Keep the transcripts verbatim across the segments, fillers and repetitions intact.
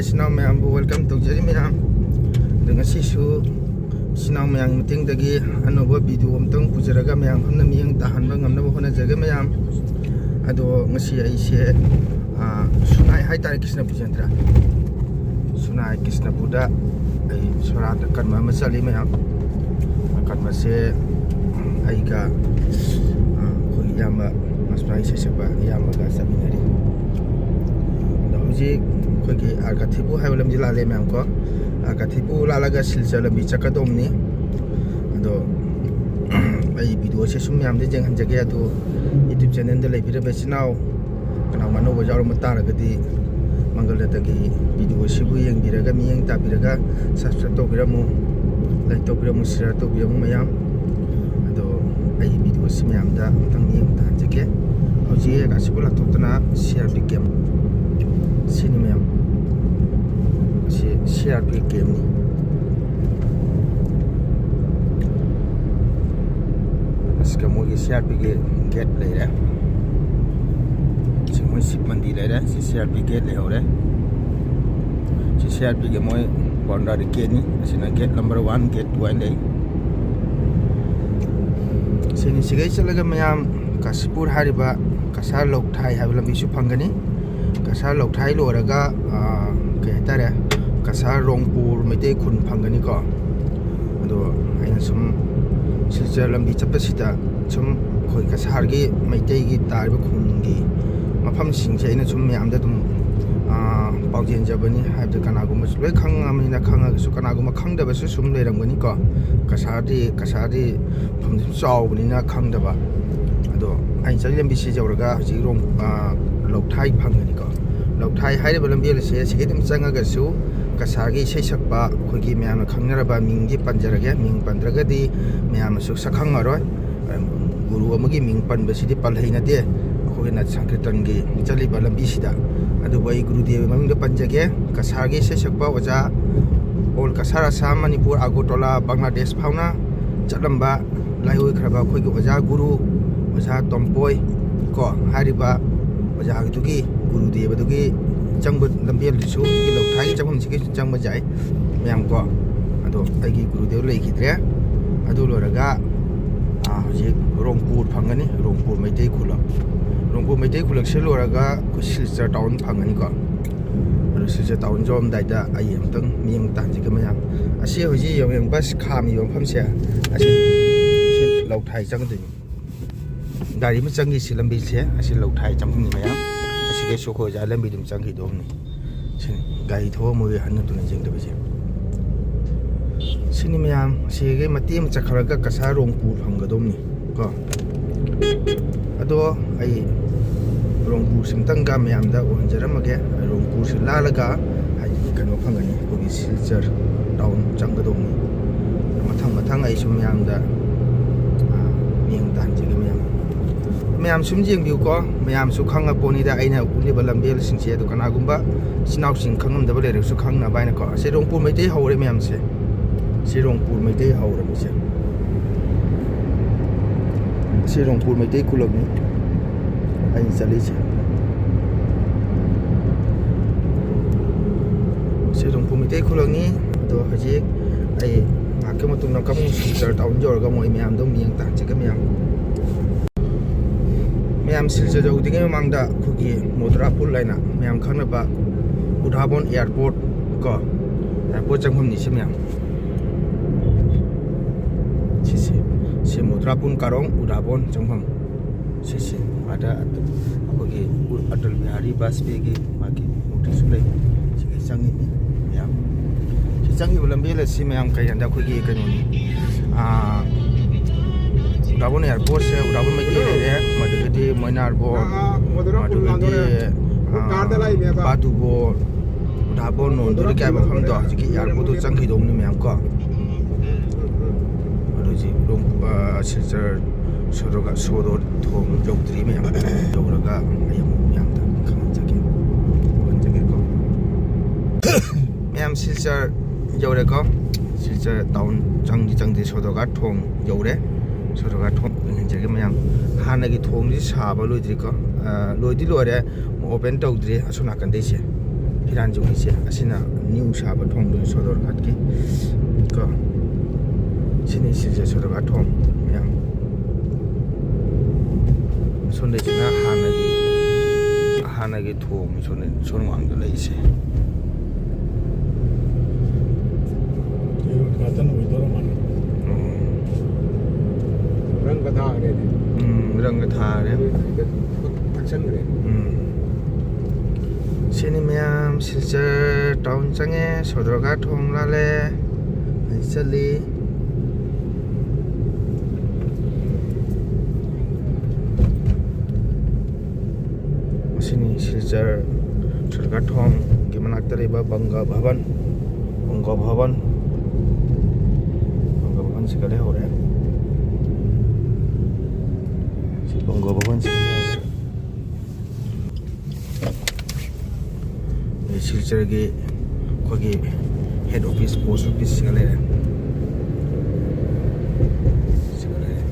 ꯏꯆꯤꯟ ꯏꯅꯥꯎ ꯃꯌꯥꯝꯕꯨ welcome ꯇꯧꯖꯔꯤ ꯃꯌꯥꯝ꯫ ꯑꯗꯣ ꯉꯁꯤꯁꯨ ꯏꯆꯤꯟ ꯏꯅꯥꯎ ꯃꯌꯥꯝꯒꯤ ꯃꯇꯦꯡꯗꯒꯤ ꯑꯅꯧꯕ video ꯑꯝꯇꯪ ꯄꯨꯖꯔꯒ ꯃꯌꯥꯝ ꯄꯨꯝꯅ ꯃꯤꯠꯌꯦꯡ ꯇꯥꯍꯟꯕ ꯉꯝꯅꯕ ꯍꯣꯠꯅꯖꯒꯦ ꯃꯌꯥꯝ꯫ ꯑꯗꯣ ꯉꯁꯤ ꯑꯩꯁꯦ, ꯑꯥ, ꯁꯨꯅꯥꯏ ꯍꯥꯏꯇꯥꯔꯦ, ꯀ꯭ꯔꯤꯁꯅꯄꯨꯔ ꯆꯦꯟꯗ꯭ꯔꯥ, ꯁꯨꯅꯥꯏ ꯀ꯭ꯔꯤꯁꯅꯄꯨꯔꯗ ꯑꯩ ꯁꯣꯔꯥꯠꯇ ꯀꯟꯕ ꯑꯃ ꯆꯠꯂꯤ ꯃꯌꯥꯝ꯫ ꯀꯟꯕꯁꯦ ꯑꯩꯒ, ꯑꯥ, ꯑꯩꯈꯣꯏ ꯏꯌꯥꯝꯕ ꯃꯁꯄꯥ ꯏꯁꯩ ꯁꯛꯄ ꯏꯌꯥꯝꯕꯒ ꯆꯠꯃꯤꯟꯅꯔꯤ꯫ ꯑꯗꯣ ꯍꯧꯖꯤꯛ ꯑꯩꯈꯣꯏꯒꯤ ꯑꯥꯔꯀꯥꯊꯤꯄꯨ ꯍꯥꯏꯕ ꯂꯝꯁꯤ ꯂꯥꯜꯂꯦ ꯃꯌꯥꯝ ꯀꯣ꯫ ꯑꯥꯔꯀꯥꯊꯤꯄꯨ ꯂꯥꯜꯂꯒ ꯁꯤꯜꯆꯔ ꯂꯝꯕꯤ ꯆꯠꯀꯗꯧꯕꯅꯤ꯫ ꯑꯗꯣ ꯑꯩ videoꯁꯦ ꯁꯨꯝ ꯃꯌꯥꯝꯗ ꯌꯦꯡꯍꯟꯖꯒꯦ꯫ ꯑꯗꯣ YouTube channelꯗ ꯂꯩꯕꯤꯔꯕ ꯏꯆꯤꯟ ꯏꯅꯥꯎ ꯀꯅꯥꯒꯨꯝꯕ ꯑꯅꯧꯕ ꯌꯥꯎꯔꯝꯕ ꯇꯥꯔꯒꯗꯤ ꯃꯪꯒꯜ ꯂꯇꯒꯤ videoꯁꯤꯕꯨ ꯌꯦꯡꯕꯤꯔꯒ, ꯃꯤꯠꯌꯦꯡ ꯇꯥꯕꯤꯔꯒ subscribe ꯇꯧꯕꯤꯔꯝꯃꯨ, like ꯇꯧꯕꯤꯔꯝꯃꯨ, share ꯇꯧꯕꯤꯔꯝꯃꯨ ꯃꯌꯥꯝ꯫ ꯑꯗꯣ ꯑꯩ videoꯁꯤ ꯃꯌꯥꯝꯗ ꯑꯃꯨꯛꯇꯪ ꯃꯤꯠꯌꯦꯡ ꯇꯥꯍꯟꯖꯒꯦ꯫ ꯍꯧꯖꯤꯛ ꯑꯁꯤꯕꯨ ꯂꯥꯟꯊꯣꯛꯇꯅ CRP camp ꯁꯤꯅꯤ ꯃꯌꯥꯝ꯫ ꯁꯤ CRP campꯅꯤ꯫ ꯑꯁꯤꯒ ꯃꯣꯏꯒꯤ CRPꯒꯤ gate ꯂꯩꯔꯦ꯫ ꯁꯤ ꯃꯣꯏ ꯁꯤꯕ ꯃꯟꯗꯤ ꯂꯩꯔꯦ꯫ ꯁꯤ CRP gate ꯂꯩꯍꯧꯔꯦ꯫ ꯁꯤ CRPꯒꯤ ꯃꯣꯏ boundary gateꯅꯤ꯫ ꯑꯁꯤꯅ gate number one, gate two ꯍꯥꯏꯅ ꯂꯩ꯫ ꯁꯤꯅꯤ꯫ ꯁꯤꯒꯩ ꯆꯠꯂꯒ ꯃꯌꯥꯝ ꯀꯥꯁꯤꯄꯨꯔ ꯍꯥꯏꯔꯤꯕ ꯀꯁꯥꯔ ꯂꯧꯊꯥꯏ ꯍꯥꯏꯕ ꯂꯝꯕꯤꯁꯨ ꯐꯪꯒꯅꯤ꯫ ꯀꯁꯥꯔ ꯂꯧꯊꯥꯏ ꯂꯣꯏꯔꯒ, ꯑꯥ, ꯀꯩ ꯍꯥꯏꯇꯥꯔꯦ, ꯀꯁꯥꯔ ꯔꯣꯡꯄꯨꯔ ꯃꯩꯇꯩ ꯈꯨꯟ ꯐꯪꯒꯅꯤꯀꯣ꯫ ꯑꯗꯣ ꯑꯩꯅ ꯁꯨꯝ ꯁꯤꯜꯆꯔ ꯂꯝꯕꯤ ꯆꯠꯄꯁꯤꯗ ꯁꯨꯝ ꯑꯩꯈꯣꯏ ꯀꯁꯥꯔꯒꯤ ꯃꯩꯇꯩꯒꯤ ꯇꯥꯔꯤꯕ ꯈꯨꯟꯒꯤ ꯃꯐꯝꯁꯤꯡꯁꯦ ꯑꯩꯅ ꯁꯨꯝ ꯃꯌꯥꯝꯗ ꯑꯗꯨꯝ, ꯑꯥ, ꯄꯥꯎꯖꯦꯟꯖꯕꯅꯤ꯫ ꯍꯥꯏꯕꯗꯤ ꯀꯅꯥꯒꯨꯝꯕꯁꯨ ꯂꯣꯏ ꯈꯪꯉꯕꯅꯤꯅ, ꯈꯪꯉꯒꯁꯨ ꯀꯅꯥꯒꯨꯝꯕ ꯈꯪꯗꯕꯁꯨ ꯁꯨꯝ ꯂꯩꯔꯝꯒꯅꯤꯀꯣ꯫ ꯀꯁꯥꯔꯗꯤ, ꯀꯁꯥꯔꯗꯤ ꯃꯐꯝꯗꯤ ꯁꯨꯝ ꯆꯥꯎꯕꯅꯤꯅ ꯈꯪꯗꯕ꯫ ꯑꯗꯣ ꯑꯩꯅ ꯆꯠꯂꯤ ꯂꯝꯕꯤꯁꯤ ꯌꯧꯔꯒ ꯍꯧꯖꯤꯛ ꯔꯣꯡ-, ꯑꯥ, ꯂꯧꯊꯥꯏ ꯐꯪꯒꯅꯤꯀꯣ꯫ ꯂꯧꯊꯥꯏ ꯍꯥꯏꯔꯤꯕ ꯂꯝꯕꯤ ꯑꯁꯦ ꯑꯁꯤꯒꯤ ꯑꯗꯨꯝ ꯆꯪꯉꯒꯁꯨ ꯀꯁꯥꯔꯒꯤ ꯏꯁꯩ ꯁꯛꯄ ꯑꯩꯈꯣꯏꯒꯤ ꯃꯌꯥꯝꯅ ꯈꯪꯅꯔꯕ ꯃꯤꯡꯗꯤ ꯄꯟꯖꯔꯒꯦ, ꯃꯤꯡ ꯄꯟꯗ꯭ꯔꯒꯗꯤ ꯃꯌꯥꯝꯅꯁꯨ ꯁꯛꯈꯪꯉꯔꯣꯏ꯫ ꯒꯨꯔꯨ ꯑꯃꯒꯤ ꯃꯤꯡ ꯄꯟꯕꯁꯤꯗꯤ ꯄꯜꯍꯩ ꯅꯠꯇꯦ ꯑꯩꯈꯣꯏꯅ ꯁꯪꯀꯤꯔꯇꯟꯒꯤ ꯆꯠꯂꯤꯕ ꯂꯝꯕꯤꯁꯤꯗ꯫ ꯑꯗꯨꯕꯨ ꯑꯩ ꯒꯨꯔꯨꯗꯦꯕ ꯃꯃꯤꯡꯗ ꯄꯟꯖꯒꯦ꯫ ꯀꯁꯥꯔꯒꯤ ꯏꯁꯩ ꯁꯛꯄ ꯑꯣꯖꯥ, all ꯀꯁꯥꯔ, ꯑꯁꯥꯝ, ꯃꯅꯤꯄꯨꯔ, ꯑꯒꯔꯇꯂꯥ, ꯕꯪꯒ꯭ꯂꯥꯗꯦꯁ ꯐꯥꯎꯅ ꯆꯠꯂꯝꯕ ꯂꯥꯏꯑꯣꯏꯈ꯭ꯔꯕ ꯑꯩꯈꯣꯏꯒꯤ ꯑꯣꯖꯥ ꯒꯨꯔꯨ, ꯑꯣꯖꯥ ꯇꯣꯝꯄꯣꯏ ꯀꯣ, ꯍꯥꯏꯔꯤꯕ ꯑꯣꯖꯥꯗꯨꯒꯤ, ꯒꯨꯔꯨꯗꯦꯕꯗꯨꯒꯤ ꯆꯪꯕ ꯂꯝꯕꯦꯜꯗꯨꯁꯨ ꯍꯧꯖꯤꯛꯀꯤ ꯂꯧꯊꯥꯏꯒꯤ ꯆꯪꯐꯝꯁꯤꯒꯤ ꯆꯪꯕ ꯌꯥꯏ ꯃꯌꯥꯝ ꯀꯣ꯫ ꯑꯗꯣ ꯑꯩꯒꯤ ꯒꯨꯔꯨꯗꯦꯕ ꯂꯩꯈꯤꯗ꯭ꯔꯦ꯫ ꯑꯗꯨ ꯂꯣꯏꯔꯒ, ꯑꯥ, ꯍꯧꯖꯤꯛ ꯔꯣꯡꯄꯨꯔ ꯐꯪꯒꯅꯤ, ꯔꯣꯡꯄꯨꯔ ꯃꯩꯇꯩ ꯈꯨꯂꯛ꯫ ꯔꯣꯡꯄꯨꯔ ꯃꯩꯇꯩ ꯈꯨꯂꯛꯁꯦ ꯂꯣꯏꯔꯒ ꯑꯩꯈꯣꯏ ꯁꯤꯜꯆꯔ ꯇꯥꯎꯟ ꯐꯪꯒꯅꯤꯀꯣ꯫ ꯑꯗꯣ ꯁꯤꯜꯆꯔ ꯇꯥꯎꯟ ꯌꯧꯔꯝꯗꯥꯏꯗ ꯑꯩ ꯑꯃꯨꯛꯇꯪ ꯃꯤꯠꯌꯦꯡ ꯇꯥꯍꯟꯁꯤꯒꯦ ꯃꯌꯥꯝ꯫ ꯑꯁꯤ ꯍꯧꯖꯤꯛ ꯌꯦꯡꯉꯣ, ꯕꯁ ꯈꯥꯝꯃꯤꯕ ꯃꯐꯝꯁꯦ, ꯑꯁꯤ, ꯁꯤ ꯂꯧꯊꯥꯏ ꯆꯪꯗꯣꯏꯅꯤ꯫ ꯒꯥꯔꯤ ꯑꯃ ꯆꯪꯈꯤꯁꯤ ꯂꯝꯕꯤꯁꯦ, ꯑꯁꯤ ꯂꯧꯊꯥꯏ ꯆꯪꯐꯝꯅꯤ ꯃꯌꯥꯝ꯫ ꯑꯁꯤꯗꯒꯤ ꯁꯣꯈꯣꯖꯥ ꯂꯝꯕꯤ ꯑꯗꯨꯝ ꯆꯪꯈꯤꯗꯧꯕꯅꯤ꯫ ꯁꯤꯅꯤ ꯒꯥꯔꯤ ꯊꯧꯔꯝꯃꯣꯏ ꯍꯟꯅ ꯇꯨꯅ ꯌꯦꯡꯗꯕꯁꯦ꯫ ꯁꯤꯅꯤ ꯃꯌꯥꯝ, ꯑꯁꯤꯗꯒꯤ ꯃꯇꯦꯛ ꯑꯃ ꯆꯠꯈ꯭ꯔꯒ ꯀꯁꯥ ꯔꯣꯡꯄꯨꯔ ꯐꯪꯒꯗꯧꯕꯅꯤ ꯀꯣ꯫ ꯑꯗꯣ ꯑꯩ ꯔꯣꯡꯄꯨꯔꯁꯤꯝꯇꯪꯒ ꯃꯌꯥꯝꯗ ꯎꯍꯟꯖꯔꯝꯃꯒꯦ꯫ ꯔꯣꯡꯄꯨꯔꯁꯤ ꯂꯥꯜꯂꯒ ꯍꯥꯏꯗꯤ ꯀꯩꯅꯣ ꯐꯪꯒꯅꯤ, ꯑꯩꯈꯣꯏꯒꯤ ꯁꯤꯜꯆꯔ ꯇꯥꯎꯟ ꯆꯪꯒꯗꯧꯕꯅꯤ꯫ ꯃꯊꯪ ꯃꯊꯪ ꯑꯩꯁꯨ ꯃꯌꯥꯝꯗ, ꯑꯥ, ꯃꯤꯠꯌꯦꯡ ꯇꯥꯍꯟꯖꯒꯦ ꯃꯌꯥꯝ꯫ ꯃꯌꯥꯝ ꯁꯨꯝ ꯌꯦꯡꯕꯤꯌꯨꯀꯣ, ꯃꯌꯥꯝꯁꯨ ꯈꯪꯉꯄꯣꯠꯅꯤꯗ ꯑꯩꯅ ꯎꯠꯂꯤꯕ ꯂꯝꯕꯦꯜꯁꯤꯡꯁꯦ꯫ ꯑꯗꯣ ꯀꯅꯥꯒꯨꯝꯕ ꯏꯆꯤꯟ ꯏꯅꯥꯎꯁꯤꯡ ꯈꯪꯉꯝꯗꯕ ꯂꯩꯔꯒꯁꯨ ꯈꯪꯅꯕ ꯍꯥꯏꯅꯀꯣ꯫ ꯑꯁꯤ ꯔꯣꯡꯄꯨꯔ ꯃꯩꯇꯩ ꯍꯧꯔꯦ ꯃꯌꯥꯝꯁꯦ, ꯁꯤ ꯔꯣꯡꯄꯨꯔ ꯃꯩꯇꯩ ꯍꯧꯔꯕꯁꯦ꯫ ꯁꯤ ꯔꯣꯡꯄꯨꯔ ꯃꯩꯇꯩ ꯈꯨꯂꯛꯅꯤ ꯑꯩꯅ ꯆꯠꯂꯤꯁꯦ꯫ ꯁꯤ ꯔꯣꯡꯄꯨꯔ ꯃꯩꯇꯩ ꯈꯨꯂꯛꯅꯤ꯫ ꯑꯗꯣ ꯍꯧꯖꯤꯛ ꯑꯩ ꯉꯥꯏꯍꯥꯛꯀꯤ ꯃꯇꯨꯡꯗ ꯀꯃꯨꯡ ꯁꯤꯜꯆꯔ ꯇꯥꯎꯟ ꯌꯧꯔꯒ ꯃꯣꯏ ꯃꯌꯥꯝꯗꯣ ꯃꯤꯠꯌꯦꯡ ꯇꯥꯍꯟꯖꯒꯦ ꯃꯌꯥꯝ꯫ ꯃꯌꯥꯝ ꯁꯤꯜꯆꯔ ꯌꯧꯗ꯭ꯔꯤꯉꯩ ꯃꯃꯥꯡꯗ ꯑꯩꯈꯣꯏꯒꯤ ꯃꯣꯗꯨꯔꯥ ꯄꯨꯜ ꯍꯥꯏꯅ ꯃꯌꯥꯝ ꯈꯪꯅꯕ ꯎꯗꯥꯕꯣꯟ ꯑꯦꯌꯥꯔꯄꯣꯔꯠ ꯀꯣ, ꯑꯦꯌꯥꯔꯄꯣꯔꯠ ꯆꯪꯐꯝꯅꯤ ꯁꯤ ꯃꯌꯥꯝ꯫ ꯁꯤꯁꯦ, ꯁꯤ ꯃꯣꯗꯨꯔꯥ ꯄꯨꯜ ꯀꯥꯔꯣꯡ ꯎꯗꯥꯕꯣꯟ ꯆꯪꯐꯝ꯫ ꯁꯤꯁꯦ, ꯑꯗ ꯑꯩꯈꯣꯏꯒꯤ ꯑꯇꯜ ꯕꯤꯍꯥꯔꯤ ꯕꯥꯖꯄꯦꯌꯤꯒꯤ ꯃꯥꯒꯤ ꯃꯨꯔꯇꯤꯁꯨ ꯂꯩ꯫ ꯁꯤꯒꯤ ꯆꯪꯉꯤꯅꯤ ꯃꯌꯥꯝ꯫ ꯁꯤ ꯆꯪꯉꯤꯕ ꯂꯝꯕꯦꯜ ꯑꯁꯤ ꯃꯌꯥꯝ ꯀꯩ ꯍꯥꯏꯗ ꯑꯩꯈꯣꯏꯒꯤ ꯀꯩꯅꯣꯅꯤ, ꯑꯥ, ꯎꯗꯥꯕꯣꯟ ꯑꯦꯌꯥꯔꯄꯣꯔꯠꯁꯦ, ꯎꯗꯥꯕꯣꯟ ꯃꯩꯇꯩ ꯂꯩꯔꯦ, ꯃꯗꯨꯗꯒꯤꯗꯤ ꯃꯣꯏꯅꯥꯔꯕꯣꯟ, ꯑꯥ, ꯃꯗꯨꯗꯒꯤꯗꯤ, ꯑꯥ, ꯕꯥꯇꯨꯕꯣꯟ, ꯎꯗꯥꯕꯣꯟ ꯅꯣꯟꯗꯣꯔꯤ ꯀꯥꯏ ꯃꯐꯝꯗꯣ ꯍꯧꯖꯤꯛꯀꯤ ꯑꯦꯌꯥꯔꯄꯣꯔꯠꯇꯣ ꯆꯪꯈꯤꯗꯧꯕꯅꯤ ꯃꯌꯥꯝ ꯀꯣ꯫ ꯑꯗꯨ ꯍꯧꯖꯤꯛ ꯔꯣꯡ-, ꯑꯥ, ꯁꯤꯜꯆꯔ ꯁꯣꯗꯣꯒ-, ꯁꯣꯗꯣ ꯊꯣꯡ ꯌꯧꯗ꯭ꯔꯤ ꯃꯌꯥꯝ꯫ ꯌꯧꯔꯒ ꯑꯩ ꯑꯃꯨꯛ ꯃꯌꯥꯝꯗ ꯈꯪꯍꯟꯖꯒꯦ, ꯎꯍꯟꯖꯒꯦꯀꯣ꯫ ꯃꯌꯥꯝ ꯁꯤꯜꯆꯔ ꯌꯧꯔꯦꯀꯣ꯫ ꯁꯤꯜꯆꯔ ꯇꯥꯎꯟ ꯆꯪꯗꯤ ꯆꯪꯗ꯭ꯔꯤ, ꯁꯣꯗꯣꯒꯥꯔ ꯊꯣꯡ ꯌꯧꯔꯦ꯫ ꯁꯣꯗꯣꯒꯥꯔ ꯊꯣꯡ ꯌꯦꯡꯍꯟꯖꯒꯦ ꯃꯌꯥꯝ꯫ ꯍꯥꯟꯅꯒꯤ ꯊꯣꯡꯁꯤ ꯁꯥꯕ ꯂꯣꯏꯗ꯭ꯔꯤꯀꯣ꯫ ꯑꯥ, ꯂꯣꯏꯗꯤ ꯂꯣꯏꯔꯦ, ꯑꯣꯄꯟ ꯇꯧꯗ꯭ꯔꯤ ꯑꯁꯣꯝ ꯅꯥꯀꯟꯗꯩꯁꯦ꯫ ꯐꯤꯔꯥꯟꯖꯨꯒꯤꯁꯦ ꯑꯁꯤꯅ ꯅ꯭ꯌꯨ ꯁꯥꯕ ꯊꯣꯡꯗꯣꯏꯅꯤ ꯁꯣꯗꯣꯔ ꯒꯥꯠꯀꯤ ꯀꯣ꯫ ꯁꯤꯅꯤ ꯁꯤꯜꯆꯔ ꯁꯣꯗꯣꯔ ꯒꯥꯠ ꯊꯣꯡ ꯃꯌꯥꯝ꯫ ꯁꯣꯝꯗꯩꯁꯤꯅ ꯍꯥꯟꯅꯒꯤ, ꯍꯥꯟꯅꯒꯤ ꯊꯣꯡ ꯁꯣꯝꯗ, ꯁꯣꯝ ꯃꯃꯥꯡꯗ ꯂꯩꯔꯤꯁꯦ꯫ ꯎꯗꯘꯥꯇꯟ ꯑꯣꯏꯗꯣꯔꯝꯃꯅꯤ꯫ ꯎꯝ꯫ ꯔꯪꯒ ꯊꯥꯈ꯭ꯔꯦꯅꯦ꯫ ꯎꯝ, ꯔꯪꯒ ꯊꯥꯈ꯭ꯔꯦ꯫ ꯊꯛꯆꯟꯈ꯭ꯔꯦ꯫ ꯎꯝ꯫ ꯁꯤꯅꯤ ꯃꯌꯥꯝ, ꯁꯤꯜꯆꯔ ꯇꯥꯎꯟ ꯆꯪꯉꯦ, ꯁꯣꯗꯣꯔ ꯒꯥꯠ ꯊꯣꯡ ꯂꯥꯜꯂꯦ, ꯑꯩ ꯆꯠꯂꯤ꯫ ꯃꯁꯤꯅꯤ ꯁꯤꯜꯆꯔ ꯁꯣꯗꯣꯔ ꯒꯥꯠ ꯊꯣꯡꯒꯤ ꯃꯅꯥꯛꯇ ꯂꯩꯕ ꯕꯪꯒ ꯚꯕꯟ, ꯕꯪꯒ ꯚꯕꯟ, ꯕꯪꯒ ꯚꯕꯟꯁꯤꯒ ꯂꯩꯍꯧꯔꯦ꯫ ꯁꯤ ꯕꯪꯒ ꯚꯕꯟꯁꯤ꯫ ꯁꯤꯜꯆꯔꯒꯤ ꯑꯩꯈꯣꯏꯒꯤ ꯍꯦꯗ ꯑꯣꯐꯤꯁ, ꯄꯣꯁ ꯑꯣꯐꯤꯁꯁꯤꯒ ꯂꯩꯔꯦ꯫ ꯁꯤꯒ ꯂꯩꯔꯦ꯫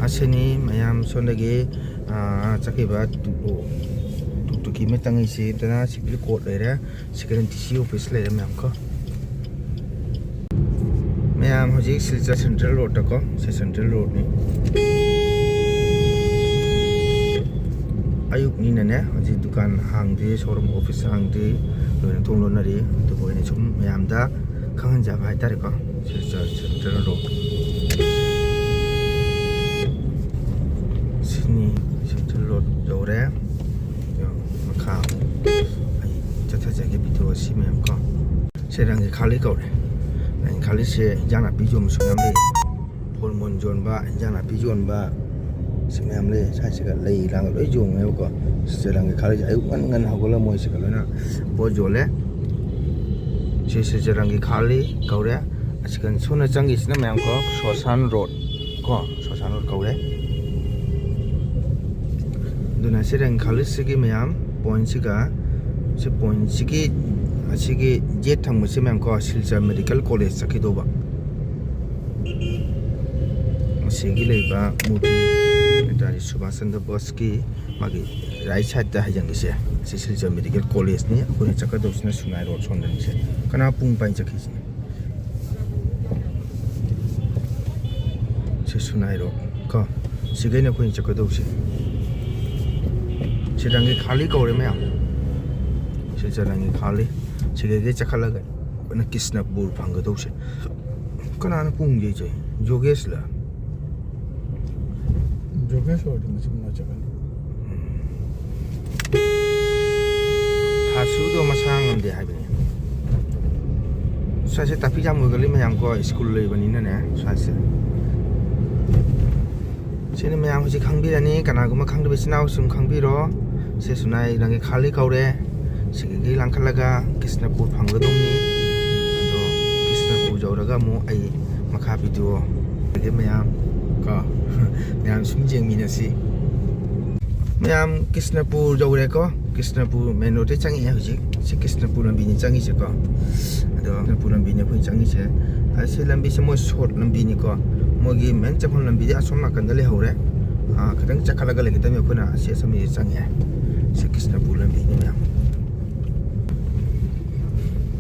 ꯑꯁꯤꯅꯤ ꯃꯌꯥꯝ ꯁꯣꯝꯗꯒꯤ, ꯑꯥ, ꯆꯠꯈꯤꯕ ꯇꯨ-, ꯇꯨ-, ꯇꯨꯀꯤ ꯑꯃ ꯇꯪꯉꯤꯁꯤ꯫ ꯑꯗꯨꯅ ꯁꯤꯚꯤꯜ ꯀꯣꯔꯠ ꯂꯩꯔꯦ꯫ ꯁꯤꯒꯅ ꯗꯤ ꯁꯤ ꯑꯣꯐꯤꯁ ꯂꯩꯔꯦ ꯃꯌꯥꯝ ꯀꯣ꯫ ꯃꯌꯥꯝ ꯍꯧꯖꯤꯛ ꯁꯤꯜꯆꯔ ꯁꯦꯟꯇ꯭ꯔꯦꯜ ꯔꯣꯗꯇꯀꯣ, ꯁꯤ ꯁꯦꯟꯇ꯭ꯔꯦꯜ ꯔꯣꯗꯅꯤ꯫ ꯑꯌꯨꯛꯅꯤꯅꯅꯦ, ꯍꯧꯖꯤꯛ ꯗꯨꯀꯥꯟ ꯍꯥꯡꯗꯦ, ꯁꯣꯔꯨꯝ ꯑꯣꯐꯤꯁ ꯍꯥꯡꯗꯦ, ꯂꯣꯏꯅ ꯊꯣꯡ ꯂꯣꯟꯅꯔꯤ꯫ ꯑꯗꯨꯕꯨ ꯑꯩꯅ ꯁꯨꯝ ꯃꯌꯥꯝꯗ ꯈꯪꯍꯟꯖꯕ ꯍꯥꯏꯇꯥꯔꯦꯀꯣ, ꯁꯤꯜꯆꯔ ꯁꯦꯟꯇ꯭ꯔꯦꯜ ꯔꯣꯗ꯫ ꯁꯤꯅꯤ ꯁꯦꯟꯇ꯭ꯔꯦꯜ ꯔꯣꯗ ꯌꯧꯔꯦ꯫ ꯃꯈꯥ ꯑꯃꯨꯛ ꯑꯩ ꯆꯠꯊꯖꯒꯦ ꯚꯤꯗꯤꯑꯣ ꯑꯁꯤ ꯃꯌꯥꯝ ꯀꯣ꯫ ꯁꯦ ꯔꯪꯒꯤ ꯈꯥꯂꯤ ꯀꯧꯔꯦ꯫ ꯔꯪꯒꯤ ꯈꯥꯂꯤꯁꯦ ꯏꯟꯖꯥꯡ ꯅꯥꯄꯤ ꯌꯣꯟꯕꯁꯨ ꯃꯌꯥꯝ ꯂꯩ꯫ ꯐꯨꯜ ꯃꯨꯟ ꯌꯣꯟꯕ, ꯏꯟꯖꯥꯡ ꯅꯥꯄꯤ ꯌꯣꯟꯕ ꯁꯤ ꯃꯌꯥꯝ ꯂꯩ꯫ ꯁ꯭ꯋꯥꯏꯁꯤꯒ ꯂꯩ ꯂꯥꯡꯒ ꯂꯣꯏ ꯌꯣꯡꯉꯦꯕꯀꯣ꯫ ꯁꯦ ꯔꯪꯒꯤ ꯈꯥꯂꯤꯁꯦ ꯑꯌꯨꯛ ꯉꯟ ꯉꯟꯅ ꯍꯧꯒꯠꯂꯒ ꯃꯣꯏꯁꯤꯒ ꯂꯣꯏꯅ ꯄꯣꯠ ꯌꯣꯜꯂꯦ꯫ ꯁꯤ ꯁꯤꯜꯆꯔ ꯔꯪꯒꯤ ꯈꯥꯂꯤ ꯀꯧꯔꯦ꯫ ꯑꯁꯤꯒ ꯁꯣꯝꯗ ꯆꯪꯈꯤꯁꯤꯅ ꯃꯌꯥꯝ ꯀꯣ ꯁꯣꯁꯥꯟ ꯔꯣꯗ ꯀꯣ, ꯁꯣꯁꯥꯟ ꯔꯣꯗ ꯀꯧꯔꯦ꯫ ꯑꯗꯨꯅ ꯁꯤ ꯔꯪꯒꯤ ꯈꯥꯂꯤꯁꯤꯒꯤ ꯃꯌꯥꯝ ꯄꯣꯏꯟꯁꯤꯒ, ꯁꯤ ꯄꯣꯏꯟꯁꯤꯒꯤ, ꯑꯁꯤꯒꯤ ꯌꯦꯠ ꯊꯪꯕꯁꯤ ꯃꯌꯥꯝ ꯀꯣ ꯁꯤꯜꯆꯔ ꯃꯦꯗꯤꯀꯦꯜ ꯀꯣꯂꯦꯖ ꯆꯠꯈꯤꯗꯧꯕ꯫ ꯑꯁꯤꯒꯤ ꯂꯩꯕ ꯃꯨꯔꯇꯤ ꯅꯦꯇꯥꯖꯤ ꯁꯨꯚꯥꯁ ꯆꯟꯗ꯭ꯔ ꯕꯣꯁꯀꯤ ꯃꯥꯒꯤ right sideꯇ ꯍꯥꯏꯖꯟꯒꯦꯁꯦ, ꯁꯤ ꯁꯤꯜꯆꯔ ꯃꯦꯗꯤꯀꯦꯜ ꯀꯣꯂꯦꯖꯅꯤ꯫ ꯑꯩꯈꯣꯏꯅ ꯆꯠꯀꯗꯧꯁꯤꯅ ꯁꯨꯅꯥꯏ ꯔꯣꯗ ꯁꯣꯝꯗꯅꯤꯁꯦ꯫ ꯀꯅꯥ ꯄꯨꯡ ꯄꯥꯏꯅ ꯆꯠꯈꯤꯁꯤꯅꯦ? ꯁꯤ ꯁꯨꯅꯥꯏ ꯔꯣꯗ ꯀꯣ, ꯁꯤꯒꯩꯅ ꯑꯩꯈꯣꯏꯅ ꯆꯠꯀꯗꯧꯁꯦ꯫ ꯁꯤ ꯔꯪꯒꯤ ꯈꯥꯂꯤ ꯀꯧꯔꯦ ꯃꯌꯥꯝ, ꯁꯤꯜꯆꯔ ꯔꯪꯒꯤ ꯈꯥꯂꯤ꯫ ꯁꯤꯒꯩꯒꯩ ꯆꯠꯈꯠꯂꯒ ꯑꯩꯈꯣꯏꯅ ꯀ꯭ꯔꯤꯁꯅꯄꯨꯔ ꯐꯪꯒꯗꯧꯁꯦ꯫ ꯀꯅꯥꯅ ꯄꯨꯡ ꯌꯩꯖꯩ? ꯌꯣꯒꯦꯁꯂ? ꯌꯣꯒꯦꯁ ꯑꯣꯏꯔꯗꯤ ꯃꯆꯤꯟ ꯃꯅꯥꯎ ꯆꯠꯀꯅꯤ꯫ ꯊꯥꯁꯨꯗꯣ ꯃꯁꯥ ꯉꯝꯗꯦ ꯍꯥꯏꯕꯅꯤ꯫ ꯁ꯭ꯋꯥꯏꯁꯦ traffic jam ꯑꯣꯏꯒꯜꯂꯤ ꯃꯌꯥꯝ ꯀꯣ, ꯁ꯭ꯀꯨꯜ ꯂꯩꯕꯅꯤꯅꯅꯦ ꯁ꯭ꯋꯥꯏꯁꯦ꯫ ꯁꯤꯅ ꯃꯌꯥꯝ ꯍꯧꯖꯤꯛ ꯈꯪꯕꯤꯔꯅꯤ, ꯀꯅꯥꯒꯨꯝꯕ ꯈꯪꯗꯕ ꯏꯆꯤꯟ ꯏꯅꯥꯎꯁꯤꯡ ꯈꯪꯕꯤꯔꯣ꯫ ꯁꯤ ꯁꯨꯅꯥꯏ ꯔꯪꯒꯤ ꯈꯥꯂꯤ ꯀꯧꯔꯦ꯫ ꯁꯤꯗꯒꯤ ꯂꯥꯡꯈꯠꯂꯒ ꯀ꯭ꯔꯤꯁꯅꯄꯨꯔ ꯐꯪꯒꯗꯧꯅꯤ꯫ ꯑꯗꯣ ꯀ꯭ꯔꯤꯁꯅꯄꯨꯔ ꯌꯧꯔꯒ ꯑꯃꯨꯛ ꯑꯩ ꯃꯈꯥ video ꯑꯗꯒꯤ ꯃꯌꯥꯝ ꯀꯣ, ꯃꯌꯥꯝ ꯁꯨꯝ ꯌꯦꯡꯃꯤꯟꯅꯁꯤ꯫ ꯃꯌꯥꯝ ꯀ꯭ꯔꯤꯁꯅꯄꯨꯔ ꯌꯧꯔꯦꯀꯣ꯫ ꯀ꯭ꯔꯤꯁꯅꯄꯨꯔ main roadꯇꯩ ꯆꯪꯉꯛꯑꯦ ꯍꯧꯖꯤꯛ꯫ ꯁꯤ ꯀ꯭ꯔꯤꯁꯅꯄꯨꯔ ꯂꯝꯕꯤꯅꯤ ꯆꯪꯉꯤꯁꯦꯀꯣ꯫ ꯑꯗꯣ ꯀ꯭ꯔꯤꯁꯅꯄꯨꯔ ꯂꯝꯕꯤꯅꯤ ꯑꯩꯈꯣꯏꯅ ꯆꯪꯉꯤꯁꯦ꯫ ꯑꯁꯤ ꯂꯝꯕꯤꯁꯦ ꯃꯣꯏ short ꯂꯝꯕꯤꯅꯤꯀꯣ꯫ ꯃꯣꯏꯒꯤ main ꯆꯪꯐꯝ ꯂꯝꯕꯤꯗꯤ ꯑꯁꯣꯝ ꯅꯥꯀꯟꯗ ꯂꯩꯍꯧꯔꯦ꯫ ꯑꯥ, ꯈꯤꯇꯪ ꯆꯠꯈꯠꯂꯒ ꯂꯩꯒꯗꯕꯅꯤ꯫ ꯑꯩꯈꯣꯏꯅ ꯑꯁꯤ ꯑꯁꯝꯕꯤꯁꯦ ꯆꯪꯉꯛꯑꯦ꯫ ꯁꯤ ꯀ꯭ꯔꯤꯁꯅꯄꯨꯔ ꯂꯝꯕꯤꯅꯤ ꯃꯌꯥꯝ꯫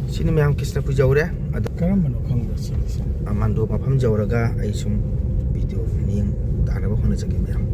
ꯁꯤꯅꯤ ꯃꯌꯥꯝ, ꯀ꯭ꯔꯤꯁꯅꯄꯨꯔ ꯌꯧꯔꯦ꯫ ꯑꯗꯣ ꯀꯔꯝꯕꯅꯣ ꯈꯪꯗꯦ ꯁꯤꯒꯤꯁꯦ꯫ ꯑ, ꯃꯥꯟꯗꯣꯞ ꯃꯐꯝ ꯌꯧꯔꯒ ꯑꯩ ꯁꯨꯝ video ꯃꯤꯠꯌꯦꯡ ꯇꯥꯅꯕ ꯍꯣꯠꯅꯖꯒꯦ ꯃꯌꯥꯝ꯫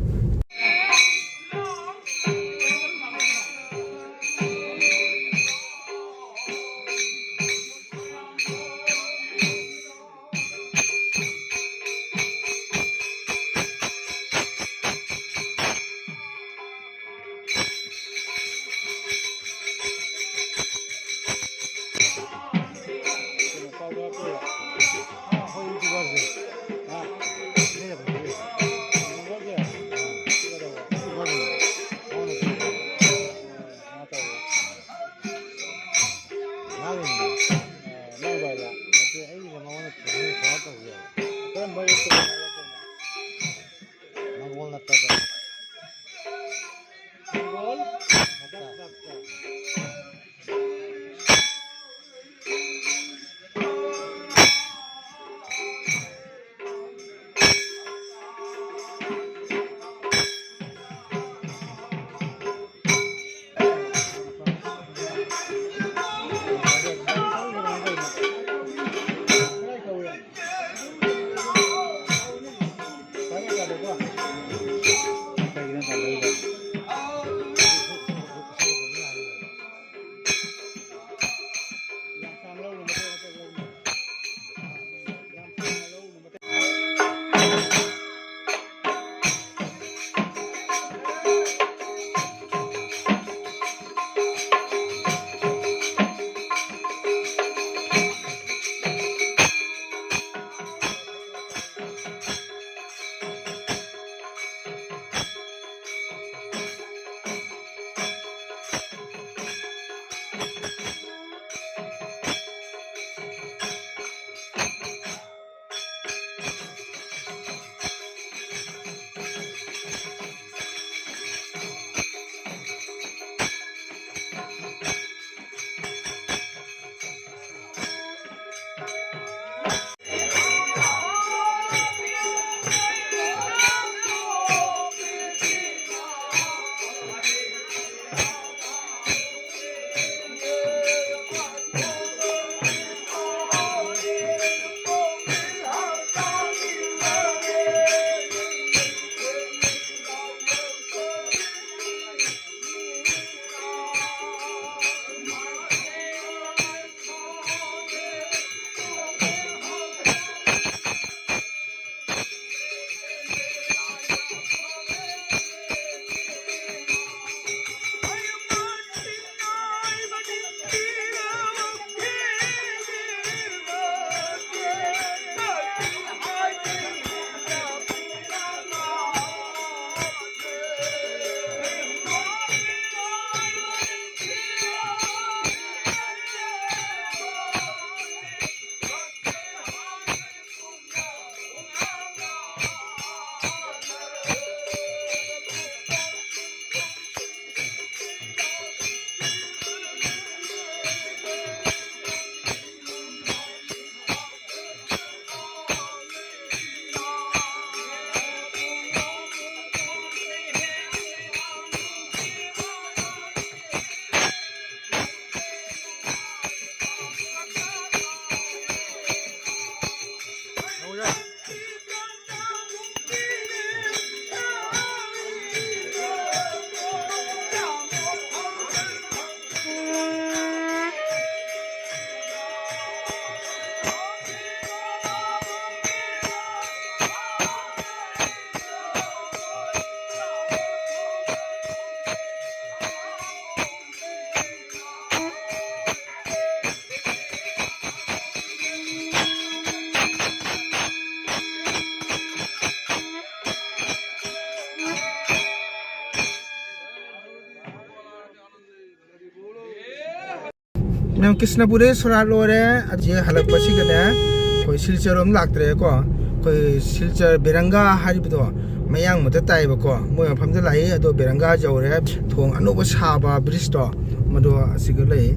ꯀ꯭ꯔꯤꯁꯅꯄꯨꯔꯗꯒꯤ ꯁꯣꯔꯥꯠ ꯂꯣꯏꯔꯦ꯫ ꯑꯁꯤ ꯍꯜꯂꯛꯄꯁꯤꯒꯅꯦ ꯑꯩꯈꯣꯏ ꯁꯤꯜꯆꯔ ꯔꯣꯝ ꯂꯥꯛꯇ꯭ꯔꯦꯀꯣ꯫ ꯑꯩꯈꯣꯏ ꯁꯤꯜꯆꯔ ꯕꯦꯔꯪꯒꯥ ꯍꯥꯏꯔꯤꯕꯗꯣ ꯃꯌꯥꯡꯃꯛꯇ ꯇꯥꯏꯌꯦꯕꯀꯣ꯫ ꯃꯣꯏ ꯃꯐꯝꯗ ꯂꯥꯛꯏ, ꯑꯗꯣ ꯕꯦꯔꯪꯒꯥ ꯌꯧꯔꯦ꯫ ꯊꯣꯡ ꯑꯅꯧꯕ ꯁꯥꯕ ꯕ꯭ꯔꯤꯖꯇꯣ ꯃꯗꯣ ꯑꯁꯤꯒ ꯂꯩ꯫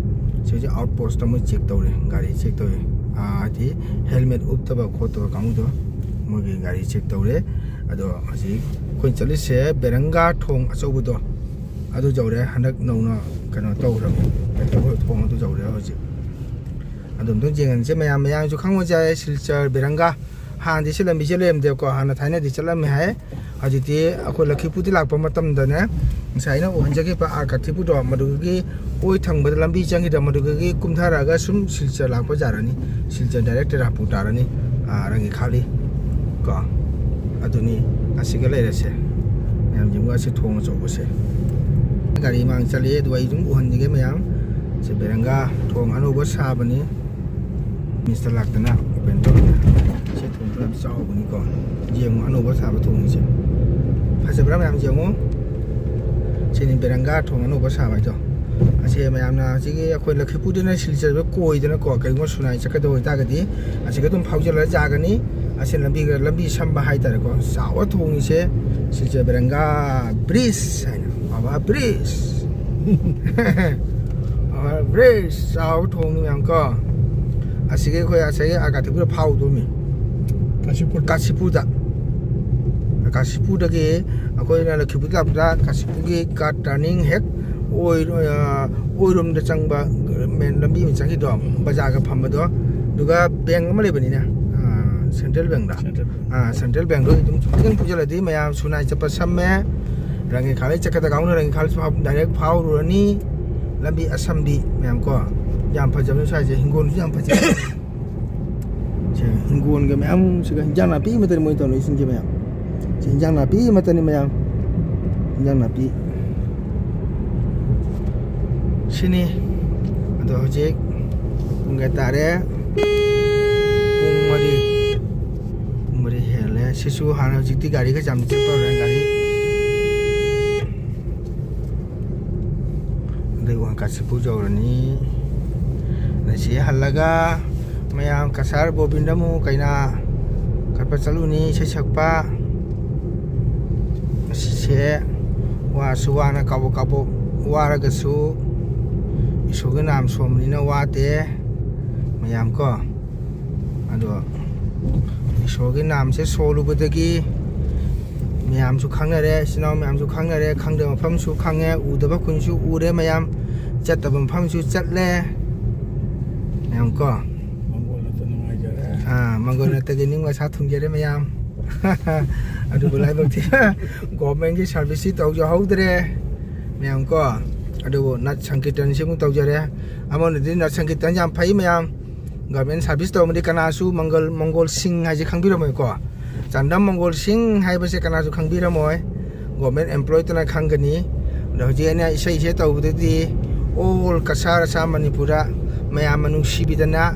ꯁꯤꯁꯦ ꯑꯥꯎꯠ ꯄꯣꯁꯇ ꯃꯣꯏ ꯆꯦꯛ ꯇꯧꯔꯤ, ꯒꯥꯔꯤ ꯆꯦꯛ ꯇꯧꯔꯤ꯫ ꯑꯥ, ꯍꯥꯏꯗꯤ ꯍꯦꯜꯃꯦꯠ ꯎꯞꯇꯕ ꯈꯣꯠꯇꯕ ꯀꯥꯡꯕꯨꯗꯣ ꯃꯣꯏꯒꯤ ꯒꯥꯔꯤ ꯆꯦꯛ ꯇꯧꯔꯦ꯫ ꯑꯗꯣ ꯍꯧꯖꯤꯛ ꯑꯩꯈꯣꯏ ꯆꯠꯂꯤꯁꯦ ꯕꯦꯔꯪꯒꯥ ꯊꯣꯡ ꯑꯆꯧꯕꯗꯣ ꯑꯗꯨ ꯌꯧꯔꯦ꯫ ꯍꯟꯗꯛ ꯅꯧꯅ ꯀꯩꯅꯣ ꯇꯧꯈ꯭ꯔꯕꯅꯤ, ꯊꯣꯡ ꯑꯗꯨ ꯌꯧꯔꯦ ꯍꯧꯖꯤꯛ꯫ ꯑꯗꯨꯝꯇꯪ ꯌꯦꯡꯍꯟꯁꯦ ꯃꯌꯥꯝ꯫ ꯃꯌꯥꯝꯁꯨ ꯈꯪꯕꯁꯨ ꯌꯥꯏ, ꯁꯤꯜꯆꯔ ꯕꯦꯔꯪꯒꯥ꯫ ꯍꯥꯟꯅꯗꯤ ꯁꯤ ꯂꯝꯕꯤꯁꯦ ꯂꯩꯔꯝꯗꯦꯕꯀꯣ, ꯍꯥꯟꯅ ꯊꯥꯏꯅꯗꯤ ꯆꯠꯂꯝꯃꯦ ꯍꯥꯏ꯫ ꯍꯧꯖꯤꯛꯇꯤ ꯑꯩꯈꯣꯏ ꯂꯛꯈꯤꯄꯨꯔꯗꯤ ꯂꯥꯛꯄ ꯃꯇꯝꯗꯅꯦ, ꯉꯁꯥꯏ ꯑꯩꯅ ꯎꯍꯟꯖꯈꯤꯕ ꯑꯥ ꯀꯥꯊꯤꯄꯨꯔꯗꯣ, ꯃꯗꯨꯒꯤ ꯑꯣꯏ ꯊꯪꯕꯗ ꯂꯝꯕꯤ ꯆꯪꯈꯤꯗ, ꯃꯗꯨꯗꯒꯤ ꯀꯨꯝꯊꯔꯛꯑꯒ ꯁꯨꯝ ꯁꯤꯜꯆꯔ ꯂꯥꯛꯄ ꯌꯥꯔꯅꯤ꯫ ꯁꯤꯜꯆꯔ ꯗꯥꯏꯔꯦꯛ ꯇꯦꯔꯥꯄꯨꯔ ꯇꯥꯔꯅꯤ, ꯑꯥ, ꯔꯪꯒꯤꯈꯥꯂꯤ ꯀꯣ꯫ ꯑꯗꯨꯅꯤ ꯑꯁꯤꯒ ꯂꯩꯔꯁꯦ꯫ ꯃꯌꯥꯝ ꯌꯦꯡꯉꯨ, ꯑꯁꯤ ꯊꯣꯡ ꯑꯆꯧꯕꯁꯦ꯫ ꯒꯥꯔꯤ ꯃꯥꯡ ꯆꯠꯂꯤ, ꯑꯗꯨ ꯑꯩ ꯑꯗꯨꯝ ꯎꯍꯟꯖꯒꯦ ꯃꯌꯥꯝ꯫ ꯁꯤ ꯕꯦꯔꯪꯒꯥ ꯊꯣꯡ ꯑꯅꯧꯕ ꯁꯥꯕꯅꯤ꯫ ꯃꯤꯁꯇ ꯂꯥꯛꯇꯅ ꯑꯣꯄꯦꯟ ꯇꯧꯔꯦ꯫ ꯁꯤ ꯊꯣꯡꯁꯨ ꯌꯥꯝ ꯆꯥꯎꯕꯅꯤꯀꯣ꯫ ꯌꯦꯡꯉꯨ, ꯑꯅꯧꯕ ꯁꯥꯕ ꯊꯣꯡꯁꯦ ꯐꯖꯕ꯭ꯔꯥ ꯃꯌꯥꯝ ꯌꯦꯡꯉꯨ꯫ ꯁꯤꯅꯤ ꯕꯦꯔꯪꯒꯥ ꯊꯣꯡ ꯑꯅꯧꯕ ꯁꯥꯕ ꯍꯥꯏꯗꯣ꯫ ꯑꯁꯤ ꯃꯌꯥꯝꯅ ꯍꯧꯖꯤꯛꯀꯤ ꯑꯩꯈꯣꯏ ꯂꯛꯈꯤꯄꯨꯔꯗꯅ ꯁꯤꯜꯆꯔꯗ ꯀꯣꯏꯗꯅꯀꯣ, ꯀꯔꯤꯒꯨꯝꯕ ꯁꯨꯅꯥꯏ ꯆꯠꯀꯗꯕ ꯑꯣꯏꯇꯥꯔꯒꯗꯤ ꯑꯁꯤꯒ ꯑꯗꯨꯝ ꯐꯥꯎꯖꯜꯂꯒ ꯌꯥꯒꯅꯤ꯫ ꯑꯁꯤ ꯂꯝꯕꯤꯒ, ꯂꯝꯕꯤ ꯁꯝꯕ ꯍꯥꯏꯇꯥꯔꯦꯀꯣ꯫ ꯆꯥꯎꯕ ꯊꯣꯡꯁꯦ ꯁꯤꯜꯆꯔ ꯕꯦꯔꯪꯒꯥ ꯕ꯭ꯔꯤꯖ ꯍꯥꯏꯅ, ꯕꯥꯕꯥ ꯕ꯭ꯔꯤꯖ꯫ ꯕ꯭ꯔꯤꯖ ꯆꯥꯎꯕ ꯊꯣꯡꯅꯤ ꯃꯌꯥꯝ ꯀꯣ꯫ ꯑꯁꯤꯒꯤ ꯑꯩꯈꯣꯏ ꯉꯁꯥꯏꯒꯤ ꯑꯥ ꯀꯥꯊꯤꯄꯨꯔꯗ ꯐꯥꯎꯗꯣꯃꯤ꯫ ꯀꯥꯁꯤꯄꯨꯔ꯫ ꯀꯥꯁꯤꯄꯨꯔꯗ꯫ ꯀꯥꯁꯤꯄꯨꯔꯗꯒꯤ ꯑꯩꯈꯣꯏꯅ ꯂꯛꯈꯤꯄꯨꯔ ꯂꯥꯛꯄꯗ ꯀꯥꯁꯤꯄꯨꯔꯒꯤ ꯀꯥꯔ ꯇꯔꯅꯤꯡ ꯍꯦꯛ ꯑꯣꯏ-, ꯑ, ꯑꯣꯏꯔꯣꯝꯗ ꯆꯪꯕ ꯃꯦꯟ ꯂꯝꯕꯤ ꯑꯃ ꯆꯪꯈꯤꯗꯣ, ꯕꯖꯥꯔꯒ ꯐꯝꯕꯗꯣ, ꯑꯗꯨꯒ ꯕꯦꯡ ꯑꯃ ꯂꯩꯕꯅꯤꯅꯦ, ꯑ, ꯁꯦꯟꯇ꯭ꯔꯦꯜ ꯕꯦꯡꯗ꯫ Central bank. ꯑꯥ, ꯁꯦꯟꯇ꯭ꯔꯦꯜ ꯕꯦꯡꯗꯣ ꯑꯗꯨꯝ ꯈꯤꯇꯪ ꯄꯨꯁꯤꯜꯂꯗꯤ ꯃꯌꯥꯝ ꯁꯨꯅꯥꯏ ꯆꯠꯄ ꯁꯝꯃꯦ꯫ ꯔꯪꯒꯤꯈꯥꯂꯤ ꯆꯠꯀꯗ ꯀꯥꯡꯕꯨꯅ ꯔꯪꯒꯤꯈꯥꯂꯤꯁꯨ ꯐꯥꯎ-, ꯗꯥꯏꯔꯦꯛ ꯐꯥꯎꯔꯨꯔꯅꯤ꯫ ꯂꯝꯕꯤ ꯑꯁꯝꯕꯤ ꯃꯌꯥꯝ ꯀꯣ꯫ ꯌꯥꯝ ꯐꯖꯕꯅꯤ ꯁ꯭ꯋꯥꯏꯁꯦ, ꯍꯤꯡꯒꯣꯜꯁꯨ ꯌꯥꯝ ꯐꯖꯩ꯫ ꯁꯦ, ꯍꯤꯡꯒꯣꯜꯒ ꯃꯌꯥꯝꯁꯤꯒ ꯍꯤꯟꯖꯥꯡ ꯅꯥꯄꯤ ꯑꯃꯠꯇꯅꯤ ꯃꯣꯏ ꯇꯧꯅꯔꯤꯁꯤꯡꯁꯦ ꯃꯌꯥꯝ꯫ ꯁꯤ ꯍꯤꯟꯖꯥꯡ ꯅꯥꯄꯤ ꯑꯃꯠꯇꯅꯤ ꯃꯌꯥꯝ꯫ ꯍꯤꯟꯖꯥꯡ ꯅꯥꯄꯤ꯫ ꯁꯤꯅꯤ꯫ ꯑꯗꯣ ꯍꯧꯖꯤꯛ ꯄꯨꯡ ꯀꯌꯥ ꯇꯥꯔꯦ? ꯄꯨꯡ ꯃꯔꯤ꯫ ꯄꯨꯡ ꯃꯔꯤ ꯍꯦꯜꯂꯦ꯫ ꯁꯤꯁꯨ ꯍꯥꯟꯅ ꯍꯧꯖꯤꯛꯇꯤ ꯒꯥꯔꯤꯒ ꯌꯥꯝ ꯆꯠꯄ ꯍꯧꯔꯦ꯫ ꯒꯥꯔꯤ ꯑꯗꯩ ꯋꯥꯡ ꯀꯥꯁꯤꯄꯨꯔ ꯌꯧꯔꯅꯤ꯫ ꯑꯁꯤ ꯍꯜꯂꯒ ꯃꯌꯥꯝ ꯀꯁꯥꯔ ꯒꯣꯕꯤꯟꯗ ꯑꯃꯨꯛ ꯀꯩꯅꯥ ꯀꯠꯄ ꯆꯠꯂꯨꯅꯤ, ꯏꯁꯩ ꯁꯛꯄ꯫ ꯑꯁꯤꯁꯦ ꯋꯥꯁꯨ ꯋꯥꯅ ꯀꯥꯕꯣꯛ ꯀꯥꯕꯣꯛ ꯋꯥꯔꯒꯁꯨ ꯏꯁꯣꯔꯒꯤ ꯅꯥꯝ ꯁꯣꯟꯕꯅꯤꯅ ꯋꯥꯗꯦ ꯃꯌꯥꯝ ꯀꯣ꯫ ꯑꯗꯣ ꯏꯁꯣꯔꯒꯤ ꯅꯥꯝꯁꯦ ꯁꯣꯜꯂꯨꯕꯗꯒꯤ ꯃꯌꯥꯝꯁꯨ ꯈꯪꯅꯔꯦ, ꯏꯆꯤꯟ ꯏꯅꯥꯎ ꯃꯌꯥꯝꯁꯨ ꯈꯪꯅꯔꯦ, ꯈꯪꯗꯕ ꯃꯐꯝꯁꯨ ꯈꯪꯉꯦ, ꯎꯗꯕ ꯈꯨꯟꯁꯨ ꯎꯔꯦ ꯃꯌꯥꯝ, ꯆꯠꯇꯕ ꯃꯐꯝꯁꯨ ꯆꯠꯂꯦ ꯃꯌꯥꯝ ꯀꯣ꯫ ꯃꯪꯒꯣꯜ ꯅꯠꯇ ꯅꯨꯡꯉꯥꯏꯖꯔꯦ꯫ ꯑꯥ, ꯃꯪꯒꯣꯜ ꯅꯠꯇꯒꯤ ꯅꯤꯡ ꯃꯁꯥ ꯊꯨꯡꯖꯔꯦ ꯃꯌꯥꯝ꯫ ꯑꯗꯨꯕꯨ ꯂꯥꯏꯕꯛ ꯊꯤ ꯒꯣꯔꯃꯦꯟꯒꯤ ꯁꯥꯔꯚꯤꯁꯁꯤ ꯇꯧꯖꯍꯧꯗ꯭ꯔꯦ ꯃꯌꯥꯝ ꯀꯣ꯫ ꯑꯗꯨꯕꯨ ꯅꯠ ꯁꯪꯀꯤꯔꯇꯟꯁꯤ ꯑꯃꯨꯛ ꯇꯧꯖꯔꯦ꯫ ꯑꯃꯔꯣꯝꯗꯗꯤ ꯅꯠ ꯁꯪꯀꯤꯔꯇꯟ ꯌꯥꯝ ꯐꯩ ꯃꯌꯥꯝ꯫ ꯒꯣꯔꯃꯦꯟ ꯁꯥꯔꯚꯤꯁ ꯇꯧꯔꯝꯃꯗꯤ ꯀꯅꯥꯁꯨ ꯃꯪꯒꯜ, ꯃꯪꯒꯣꯜ ꯁꯤꯡ ꯍꯥꯏꯁꯦ ꯈꯪꯕꯤꯔꯝꯃꯣꯏꯀꯣ꯫ ꯆꯥꯟꯗꯝ ꯃꯪꯒꯣꯜ ꯁꯤꯡ ꯍꯥꯏꯕꯁꯦ ꯀꯅꯥꯁꯨ ꯈꯪꯕꯤꯔꯝꯃꯣꯏ꯫ ꯒꯣꯔꯃꯦꯟ ꯑꯦꯝꯄ꯭ꯂꯣꯏꯗꯨꯅ ꯈꯪꯒꯅꯤ꯫ ꯑꯗꯣ ꯍꯧꯖꯤꯛ ꯑꯩꯅ ꯏꯁꯩꯁꯦ ꯇꯧꯕꯗꯗꯤ ꯑꯣꯜ ꯀꯁꯥꯔ ꯑꯁꯥꯝ ꯃꯅꯤꯄꯨꯔꯗ ꯃꯌꯥꯝꯅ ꯅꯨꯡꯁꯤꯕꯤꯗꯅ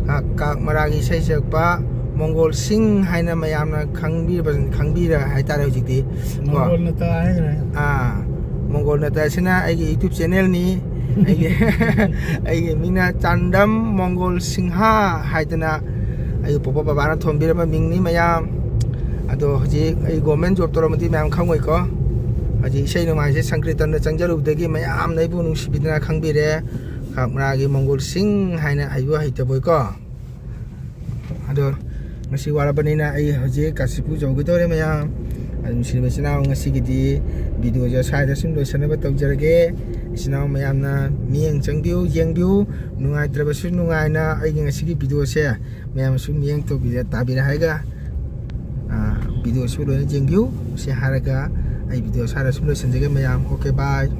ꯀꯥꯛ, ꯀꯥꯛ ꯃꯔꯥꯒꯤ ꯏꯁꯩ ꯁꯛꯄ ꯃꯪꯒꯣꯜ ꯁꯤꯡ ꯍꯥꯏꯅ ꯃꯌꯥꯝꯅ ꯈꯪꯕꯤꯕ, ꯈꯪꯕꯤꯔ ꯍꯥꯏꯇꯥꯔꯦ ꯍꯧꯖꯤꯛꯇꯤ ꯀꯣ꯫ ꯃꯪꯒꯣꯜ ꯅꯠꯇ ꯍꯥꯏꯈ꯭ꯔꯦ꯫ ꯑꯥ, ꯃꯪꯒꯣꯜ ꯅꯠꯇ ꯑꯁꯤꯅ ꯑꯩꯒꯤ YouTube ꯆꯦꯅꯦꯜꯅꯤ꯫ ꯑꯩꯒꯤ, ꯑꯩꯒꯤ ꯃꯤꯡꯅ ꯆꯥꯟꯗꯝ ꯃꯪꯒꯣꯜ ꯁꯤꯡꯍ ꯍꯥꯏꯗꯅ ꯑꯩꯒꯤ ꯄꯣꯛꯄ ꯕꯕꯥꯅ ꯊꯣꯟꯕꯤꯔꯝꯕ ꯃꯤꯡꯅꯤ ꯃꯌꯥꯝ꯫ ꯑꯗꯣ ꯍꯧꯖꯤꯛ ꯑꯩ ꯒꯣꯔꯃꯦꯟ ꯖꯣꯕ ꯇꯧꯔꯝꯃꯗꯤ ꯃꯌꯥꯝ ꯈꯪꯉꯣꯏꯀꯣ꯫ ꯍꯧꯖꯤꯛ ꯏꯁꯩ ꯅꯣꯡꯃꯥꯏꯁꯦ ꯁꯪꯀ꯭ꯔꯤꯇꯟꯗ ꯆꯪꯖꯔꯨꯕꯗꯒꯤ ꯃꯌꯥꯝꯅ ꯑꯩꯕꯨ ꯅꯨꯡꯁꯤꯕꯤꯗꯅ ꯈꯪꯕꯤꯔꯦ꯫ ꯀꯥꯛ ꯃꯔꯥꯒꯤ ꯃꯪꯒꯣꯜ ꯁꯤꯡ ꯍꯥꯏꯅ ꯍꯩꯕ ꯍꯩꯇꯕꯣꯏꯀꯣ꯫ ꯑꯗꯣ ꯉꯁꯤ ꯋꯥꯔꯕꯅꯤꯅ ꯑꯩ ꯍꯧꯖꯤꯛ ꯀꯥꯁꯤꯄꯨꯔ ꯌꯧꯒꯗꯧꯔꯦ ꯃꯌꯥꯝ꯫ ꯑꯗꯨ ꯅꯨꯡꯁꯤꯔꯕ ꯏꯆꯤꯟ ꯏꯅꯥꯎ, ꯉꯁꯤꯒꯤꯗꯤ ꯚꯤꯗꯤꯑꯣꯁꯦ ꯁ꯭ꯋꯥꯏꯗ ꯁꯨꯝ ꯂꯣꯏꯁꯤꯟꯅꯕ ꯇꯧꯖꯔꯒꯦ꯫ ꯏꯆꯤꯟ ꯏꯅꯥꯎ ꯃꯌꯥꯝꯅ ꯃꯤꯠꯌꯦꯡ ꯆꯪꯕꯤꯌꯨ, ꯌꯦꯡꯕꯤꯌꯨ꯫ ꯅꯨꯡꯉꯥꯏꯇ꯭ꯔꯕꯁꯨ ꯅꯨꯡꯉꯥꯏꯅ ꯑꯩꯒꯤ ꯉꯁꯤꯒꯤ ꯚꯤꯗꯤꯑꯣꯁꯦ ꯃꯌꯥꯝ ꯁꯨꯝ ꯃꯤꯠꯌꯦꯡ ꯇꯧꯕꯤꯔ, ꯇꯥꯕꯤꯔ ꯍꯥꯏꯔꯒ, ꯑꯥ, ꯚꯤꯗꯤꯑꯣꯁꯨ ꯂꯣꯏꯅ ꯌꯦꯡꯕꯤꯌꯨ꯫ ꯁꯤ ꯍꯥꯏꯔꯒ ꯑꯩ ꯚꯤꯗꯤꯑꯣ ꯁ꯭ꯋꯥꯏꯗ ꯁꯨꯝ ꯂꯣꯏꯁꯤꯟꯖꯒꯦ ꯃꯌꯥꯝ꯫ ꯑꯣꯀꯦ, ꯕꯥꯏ꯫